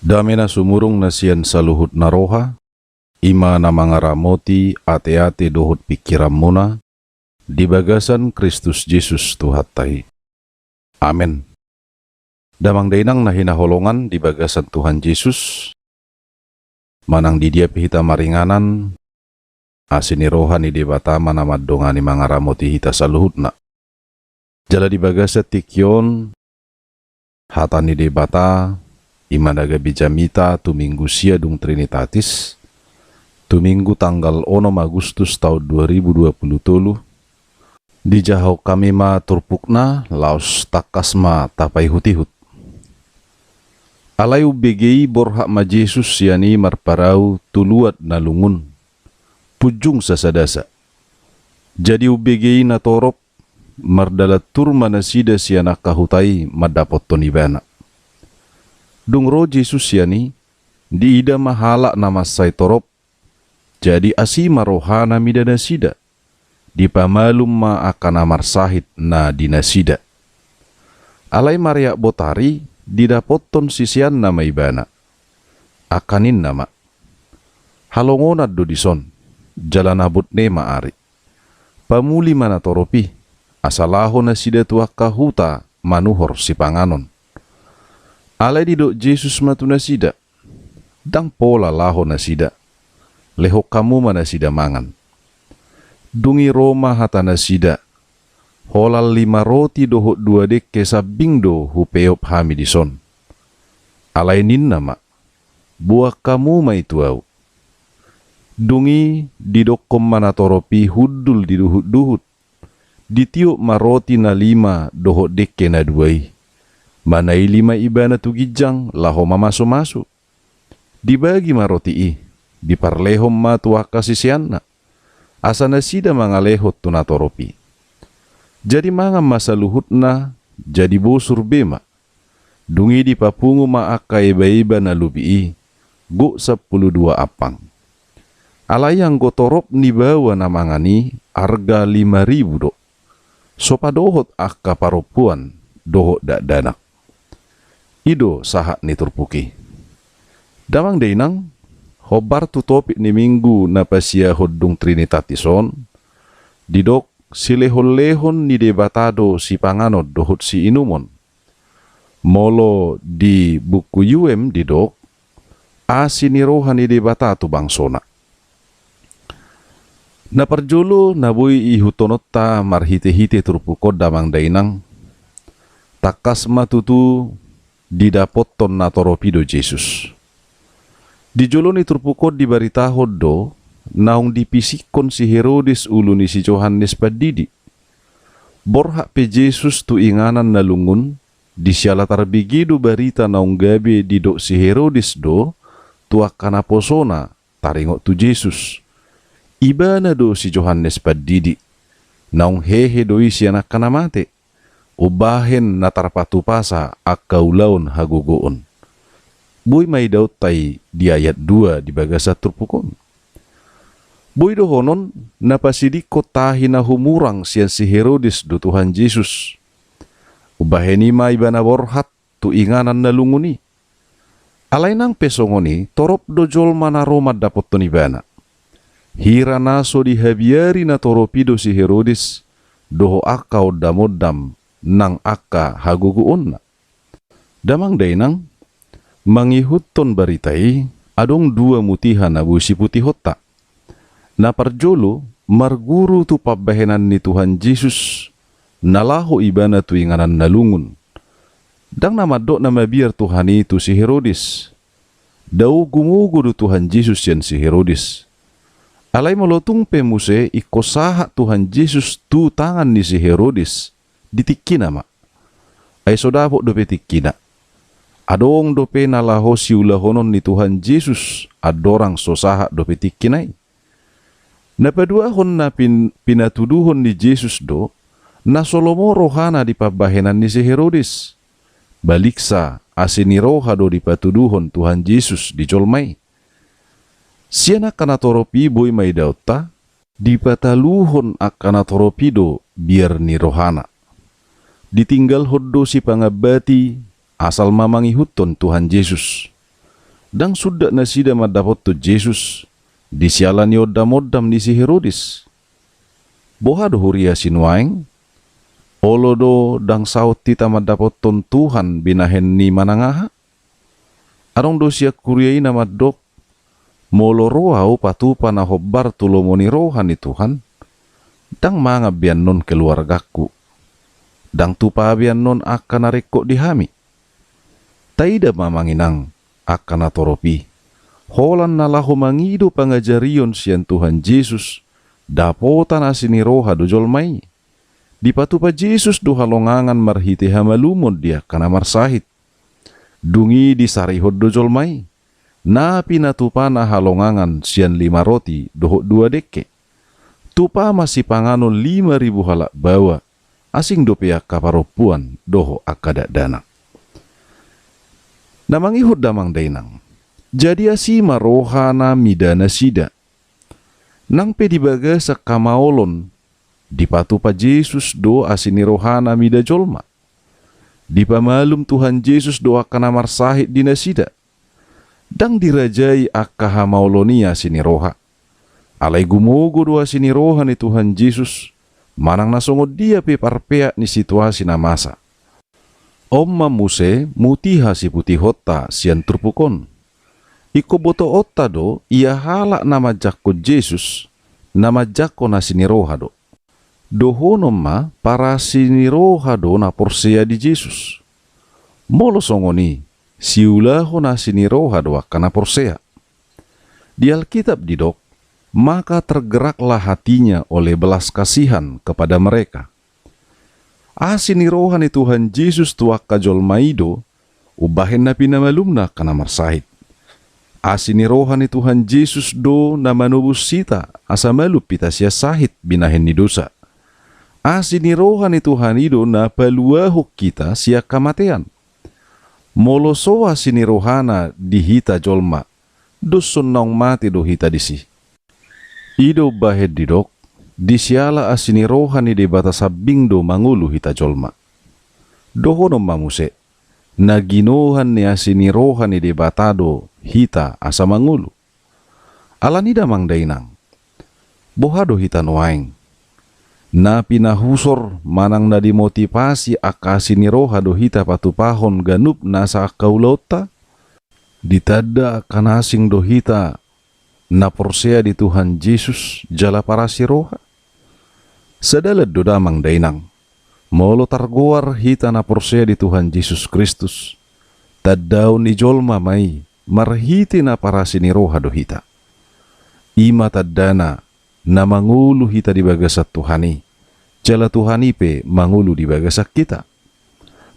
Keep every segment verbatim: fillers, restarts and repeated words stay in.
Dame na sumurung na sian saluhut na roha, i ma na mangaramoti ateate dohot pingkiranmuna, di bagasan Kristus Jesus Tuhanta i. Amen. Damang dainang na hinaholongan di bagasan Tuhan Jesus, manang di dia pe hita maringanan, asi ni roha ni Debata ma na mandongani mangaramoti hita saluhutna. Jala di bagasan tingki on, hata ni Debata, i ma na gabe jamita tu Minggu sia dung Trinitatis, tu Minggu tanggal onom Agustus taon dua ribu dua puluh tolu, dijahahon hami ma turpukna laos tangkas ma tapaihutihut. Alai umbege i borhat ma Jesus sian i marparau tu luat na lungun, punjung sasadasa. Jadi umbege i natorop, mardalan tur ma nasida sian angka huta i mandapothon ibana. Dung ro Jesus sian i, diida ma halak na mansai torop, jadi asi ma rohana mida nasida. Dipamalum ma angka na marsahit na di nasida. Alai mareak botari, didapothon siseanna ma ibana. Angka ninna ma: Halongonan do dison, jala na botne ma ari. Pamuli ma natorop i, asa laho nasida tu angka huta manuhor sipanganon. Alai didok Jesus ma tu nasida: Ndang pola laho nasida, lehon hamu ma nasida mangan. Dung i ro ma hata nasida: Holan lima roti dohot dua dengke sambing do hupeop hami dison. Alai ninna ma: Boan hamu ma i tu ahu. Dung i didokkon ma natorop i hundul diduhutduhut. Ditiop ma roti na lima dohot dengke na dua i. Manaili ma ibana tu ginjang laho mamasumasu. Dibagi ma roti i, diparlehon ma tu angka siseanna, asa nasida mangalehon tu natorop i. Jadi mangan ma saluhutna, jadi bosur be ma. Dung i dipapungu ma angka ebaeba na lobi i, gok sampulu dua ampang. Alai anggo torop ni baoa na mangan i arga lima ribu do. So padohot angka parompuan dohot dakdanak. I do sahat ni turpuk i. Damang dainang, hombar tu topik ni Minggu na pasiahon dung Trinitatis on, didok silehonlehon ni Debata do sipanganon dohot siinumon. Molo di buku U M didok, asi ni roha ni Debata tu bangsona. Na parjolo na boi ihuthononta marhitehite turpuk on damang dainang, tangkas ma tutu didapothon natorop i do Jesus. Di jolo ni turpuk on dibaritahon do, naung dipisikkon si Herodes ulu ni si Johannes Pandidi. Borhat pe Jesus tu inganan na lungun, di siala tarbege do barita naung gabe didok si Herodes do tu angka naposona taringot tu Jesus. Ibana do si Johannes Pandidi. Naung hehe do i sian angka na mate, umbahen na tarpatupasa angka ulaon hagogoon. Boi ma idaonta i di ayat dua di bagasan turpuk on. Boi dohonon, na pasidingkon tahi na humurang sian si Herodes do Tuhan Jesus. Umbahen i ma ibana borhat tu inganan na lungun i. Alai nang pe songon i, torop do jolma na ro mandapothon ibana. Hira na so dihabiari natorop i do si Herodes, dohot angka ondamondam nang angka hagogoonna. Damang dainang, mangihuthon barita i, adong dua mutiha na boi siputihonta. Na parjolo, marguru tu pambahenan ni Tuhan Jesus, na laho ibana tu inganan na lungun. Ndang na mandok na mabiar Tuhan i tu si Herodes. Dao gumogo do Tuhan Jesus sian si Herodes. Alai molo tung pe muse ingkon sahat Tuhan Jesus tu tangan ni si Herodes, di tingkina ma. Ai so dapot dope tingkina. Adong dope na laho siulahonon ni Tuhan Jesus, andorang so sahat dope tingkina i. Na paduahon na pin-, pinatuduhon ni Jesus do, na so lomo rohana di pambahenan ni si Herodes. Baliksa, asi ni roha do dipatuduhon Tuhan Jesus di jolma i. Sian angka natorop i boi ma idaonta, dipataluhon angka natorop i do biar ni rohana. Ditinggalhon do sipangambat i, asal ma mangihuthon Tuhan Jesus. Ndang sundat nasida mandapothon Jesus di siala ni ondamondam ni si Herodes. Boha do huria sinuaeng? Olo do ndang saut hita mandapothon Tuhan binahen ni manang aha? Adong do sian huria i na mandok, molo ro ahu patupa na hombar tu lomo ni roha ni Tuhan, ndang mangan be annon keluargangku. Ndang tupa be annon angka na ringkot di hami. Taida ma amang inang, angka na torop i, holan na laho mangido pangajarion sian Tuhan Jesus, dapotan asi ni roha do jolma i. Dipatupa Jesus do halongangan marhite hamalumon di angka na marsahit. Dung i disarihon do jolma i, na pinatupana halongangan sian lima roti dohot dua dengke. Tupa ma sipanganon lima ribu halak baoa, asing dope angka parompuan dohot angka dakdanak. Na mangihut damang dainang, jadi asi ma rohana mida nasida. Nang pe di bagasan hamaolon, dipatupa Jesus do asi ni rohana mida jolma. Dipamalum Tuhan Jesus do angka na marsahit di nasida. Ndang dirajai angka hamaolon i asi ni roha. Alai gumogo do asi ni roha ni Tuhan Jesus, manang na songon dia pe parpeak ni situasi na masa. On ma muse mutiha siputihonta sian turpuk on. Ingkon botoonta do ia halak na manjangkon Jesus, na manjangkon asi ni roha do. Dohonon ma parasi ni roha do na porsea di Jesus. Molo songon i, siulahon asi ni roha do angka na porsea. Di Alkitab didok, maka tergeraklah hatinya oleh belas kasihan kepada mereka. Asi ni roha ni Tuhan Jesus tu angka jolma i do, umbahen na pinamalumna angka na marsahit. Asi ni roha ni Tuhan Jesus do na manobus hita, asa malum hita sian sahit binahen ni dosa. Asi ni roha ni Tuhan i do na paluahon hita sian hamatean. Molo so asi ni rohana di hita jolma, dos songon naung mate do hita disi. I do umbahen didok, di siala asi ni roha ni Debata sambing do mangolu hita jolma. Dohonon ma muse, na ginohan ni asi ni roha ni Debata do hita asa mangolu. Alani i damang dainang, boha do hita nuaeng? Na pinahusor manang na dimotivasi angka asi ni roha do hita patupahon ganup nasa angka ulaonta? Ditanda angka na asing do hita na porsea di Tuhan Jesus jala parasi roha? Sadalan do damang dainang, molo targoar hita na porsea di Tuhan Jesus Kristus, tandaon ni jolma ma i marhite na parasi ni roha do hita. I ma tandana na mangolu hita di bagasan Tuhan i, jala Tuhan i pe mangolu di bagasan hita.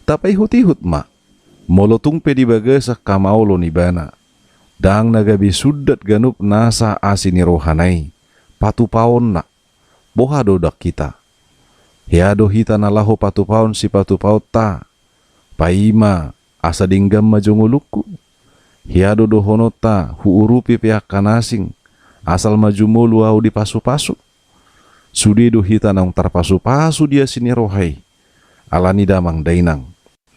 Tapaihutihut ma, molo tung pe di bagasan hamaolon ibana, ndang na gabe sundat ganup nasa asi ni rohana i, patupaonna, boha do dok hita? Hea do hita na laho patupahon sipatupaonta, paima asa denggan ma jo ngolungku? Hea do dohononta huurupi pe angka na asing, asal ma jumolo ahu dipasupasu? Sude do hita naung tarpasupasu di asi ni roha i. Alani i damang dainang,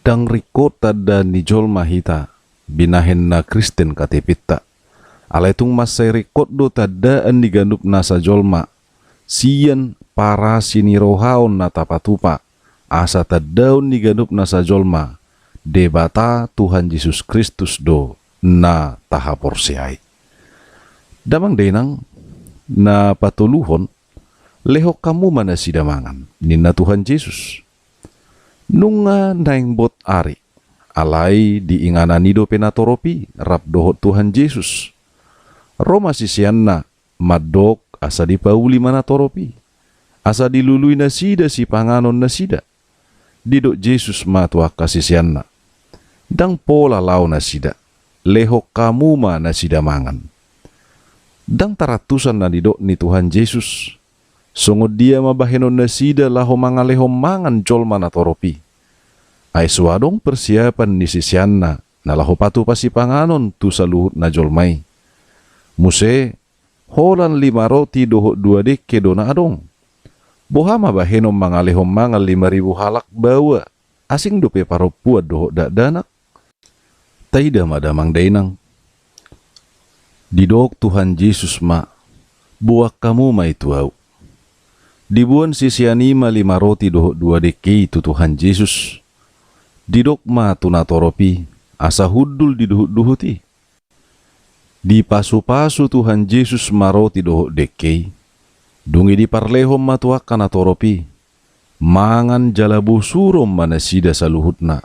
ndang ringkot tandaan ni jolma hita binahen na Kristen KTP-nta. Alai tung mansai ringkot do tandaan ni ganup nasa jolma sian parasi ni rohaon na tapatupa, asa tandaon ni ganup nasa jolma, Debata Tuhan Jesus Kristus do na tahaporseai. Damang dainang, na patoluhon, lehon hamu ma nasida mangan, ninna Tuhan Jesus. Nunga naeng bot ari, alai di inganan i dope na torop i rap dohot Tuhan Jesus. Ro ma siseanna, mandok asa dipauli ma na torop i, asa dilului nasida sipanganon nasida. Didok Jesus ma tu angka siseanna, ndang pola laho nasida, lehon hamu ma nasida mangan. Ndang tarantusan na nidok ni Tuhan Jesus, songon dia ma bahenon nasida laho mangalehon mangan jolma na torop i? Ai so adong persiapan ni siseanna na laho patupa sipanganon tu saluhut na jolma i. Muse, holan lima roti dohot dua dengke do na adong. Boha ma bahenon mangalehon mangan lima ribu halak baoa, asing dope parompuan dohot dakdanak? Taida ma damang dainang, Didok Tuhan Jesus ma, "Boan hamu ma i tu Ahu." Diboan sisean i ma lima roti dohot dua dengke i tu Tuhan Jesus. Didok ma tu natorop i, asa hundul diduhutduhut i. Dipasupasu Tuhan Jesus ma roti dohot dengke i. Dung i diparlehon ma tu angka natorop i. Mangan jala bosuron ma nasida saluhutna,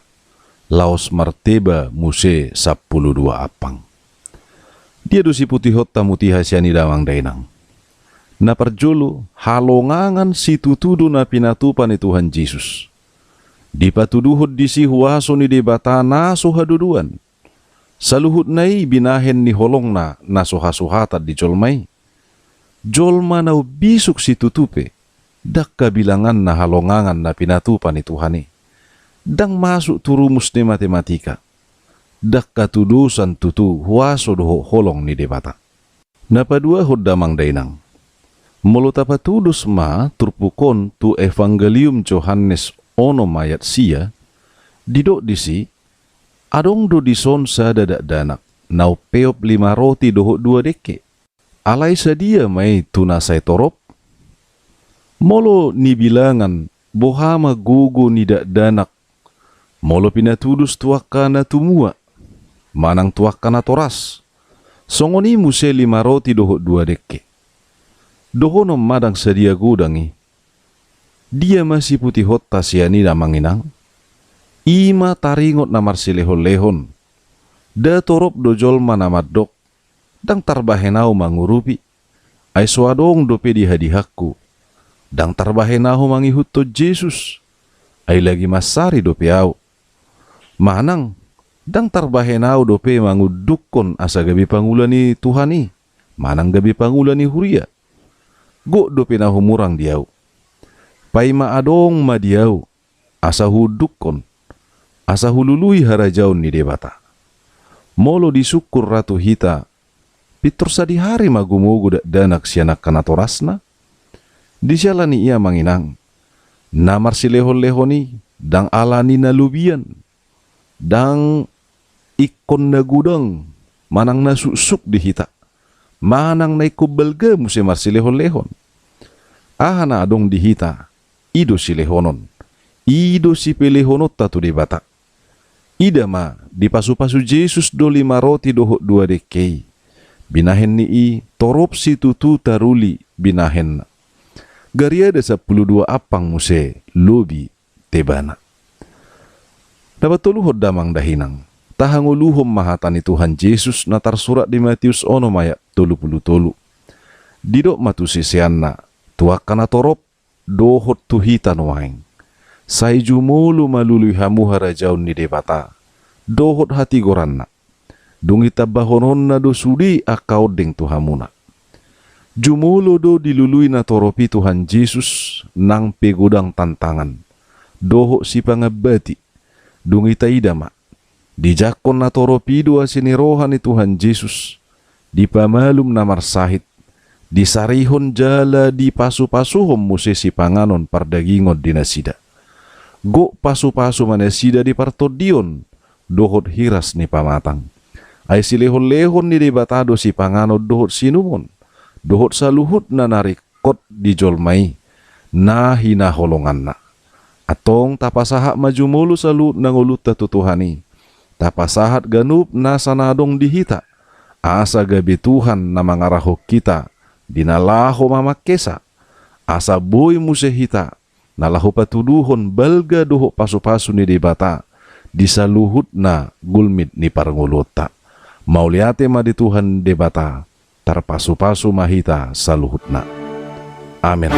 laos marteba muse sampulu dua ampang. Dia do siputihonta mutiha sian i, damang dainang? Na parjolo, halongangan situtu do na pinatupa ni Tuhan Jesus. Dipatuduhon disi huaso ni Debata na so hadodoan. Saluhutna i binahen ni holongna na so hasuhatan di jolma i. Jolma na umbisuk situtu pe, ndang habilanganna halongangan na pinatupa ni Tuhan i. Ndang masuk tu rumus ni matematika. Ndang hatudosan tutu huaso dohot holong ni Debata. Na paduahon, damang dainang, molo tapatudos ma turpuk on tu Evangelium Johannes onom ayat sia, didok disi, adong do dison sada dakdanak, na umpeop lima roti dohot dua dengke. Alai sadia ma i tu na sai torop? Molo nibilangan, boha ma gogo ni dakdanak, molo pinatudos tu angka na tumua, manang tu angka natoras, songon i muse lima roti dohot dua dengke. Dohonon ma ndang sadia godang i. Dia ma siputihonta sian i, damang inang? I ma taringot na marsilehonlehon. Nda torop do jolma na mandok, ndang tarbahen ahu mangurupi, ai so adong dope dihadihanku. Ndang tarbahen ahu mangihuthon Jesus, ai lagi mansari dope ahu. Manang, ndang tarbahen ahu dope mangundukkon asa gabe pangula ni Tuhan i, manang gabe pangula ni huria. Gok dope na humurang di ahu. Paima adong ma di ahu, asa huundukkon, asa hulului harajaon ni Debata. Molo disungkun ra tu hita, pintor sadihari ma gumogo dakdanak sian angka natorasna? Di siala ni i, amang inang, na marsilehonlehon i ndang ala ni na lobian, ndang ingkon na godang manang na suksuk di hita, manang na ingkon balga muse marsilehonlehon. Aha na adong di hita, i do silehonon, i do sipelehononta tu Debata. Ida ma, dipasupasu Jesus do lima roti dohot dua dengke i. Binahen ni i torop situtu taruli binahenna. Gariada sampulu dua ampang muse lobi tebana. Na patoluhon, damang dainang, tahangoluhon ma hata ni Tuhan Jesus na tarsurat di Matius onom ayat tolu pulu tolu. Didok ma tu siseanna, tu angka natorop, dohot tu hita nuaeng. Sai jumolo ma lului hamu harajaon ni Debata dohot hatigoranna. Dung i tambahononna do sude angka ondeng tu hamuna. Jumolo do dilului natorop i Tuhan Jesus nang pe godang tantangan dohot sipangambati. Dung i taida ma, dijangkon natorop i do asi ni roha ni Tuhan Jesus, dipamalum na marsahit, disarihon jala dipasupasuhon muse sipanganon pardagingon di nasida. Gok pasupasu ma nasida di partondion dohot hiras ni pamatang. Ai silehonlehon ni Debata do sipanganon dohot siinumon, dohot saluhutna na ringkot di jolma i, na hinaholonganna. Antong tapasahat ma jumolo saluhutna ngolunta tu Tuhan i. Tapasahat ganup nasa na adong di hita, asa gabe Tuhan na mangarahon hita di na laho mamangkesa, asa boi muse hita na laho patuduhon balga dohot pasupasu ni Debata di saluhutna gulmit ni parngoluonta. Mauliate ma di Tuhan Debata, tarpasupasu ma hita saluhutna. Amen.